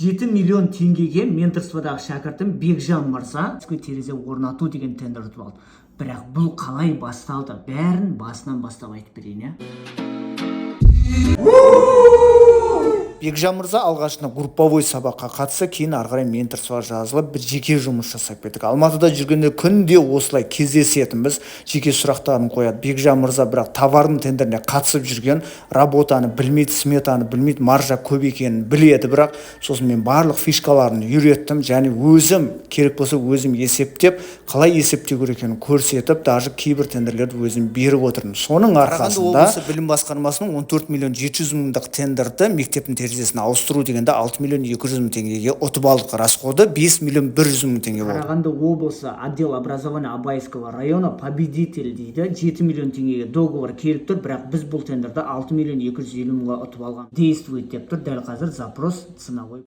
7 миллион теңгеге менторстводағы шәкіртім Бекжан мырза терезе орнату деген тендер ұтып алды. Бірақ бұл қалай басталды, бәрін басынан бастап айтып берейін, иә. Бекжан мырза алғашында групповой сабаққа қатысты, кейін ары қарай менторствоға жазылып, бір жеке жұмыс жасап кеттік. Алматыда жүргенде күнде осылай кездесетінбіз, жеке сұрақтарын қояды Бекжан мырза. Бірақ товардың тендеріне қатысып жүрген, работаны білмейді, сметаны білмейді, маржа көп екенін біледі. Бірақ сосын мен барлық фишкаларын үйреттім және өзім керек болса, өзім есептеп, қалай есептеу керек екенін көрсетіп, даже кейбір тендерлерді өзім беріп отырдым. Соның арқасында Қарағанды облысы білім басқармасының 14 миллион 700 мыңдық тендерді, мектептің терезесін ауыстыру дегенде, 6 миллион 200 мың теңгеге ұтып алдық. Расходы 5 миллион 100 мың теңге болды. Қарағанды облысы, отдел образования Абайского района, победитель дейді. 7 миллион теңгеге договор келіп тұр, бірақ біз бұл тендерді 6 миллион 250 мыңға ұтып алған. Действует деп тұр дәл қазір, запрос ценовой.